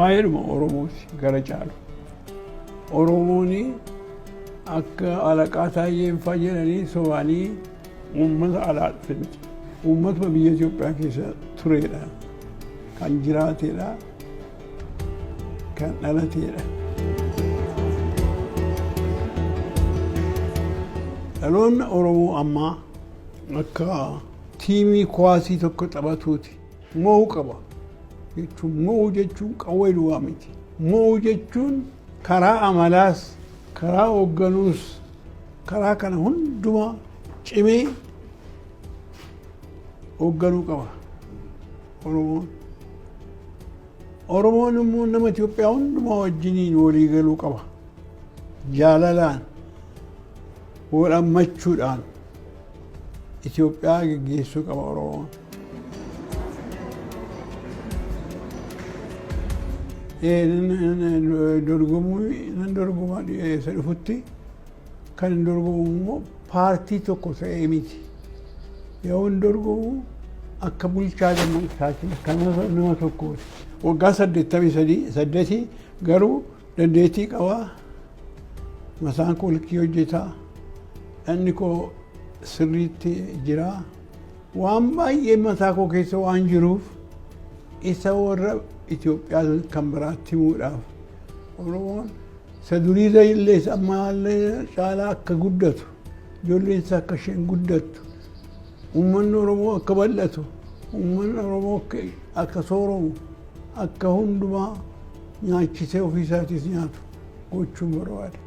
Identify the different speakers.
Speaker 1: Waa'eedhuma Oromooti gara caalu. Oromoon akka Alaqaa Taayyeen faa jedhanii sobaanii uummata alaa dhufe miti. Uummatuma biyya Itoophiyaa keessa turedha. Kan jiraatedha. Kan dhalateedha. Dhaloonni Oromoo ammaa akka tiimii kuwaasii tokko taphatuuti. Mo'uu qaba. Jechuun mo'uu jechuun qawwee duwwaa miti. Mo'uu jechuun karaa amalaas, karaa hoogganuus, karaa kana hundumaa cimee hoogganuu qaba Oromoon. Oromoon immoo nama Itoophiyaa hundumaa wajjiniin walii galuu qaba. Jaalalaan, wal hammachuudhaan Itoophiyaa geggeessuu qaba Oromoon. Dorgomuu nan dorgoma isa dhufutti kan hin dorgomu immoo paartii tokko ta'ee miti. Yoo hin dorgomu akka bulchaa dammaqsaati akka nama tokkooti. Waggaa 83 garuu dandeettii qabaa. Mataan koo likkii hojjetaa. Dhagni koo sirriitti jira. Waan baay'ee mataa koo keessa waan jiruuf isa warra Itoophiyaa kan biraatti himuudhaaf Oromoon isa durii illee isa ammaallee caalaa akka guddatu ijoolleen isaa akka isheen guddattu uummanni Oromoo akka bal'atu uummanni Oromoo akka sooromu akka hundumaa nyaachisee ofii isaatiis nyaatu gochuun barbaada.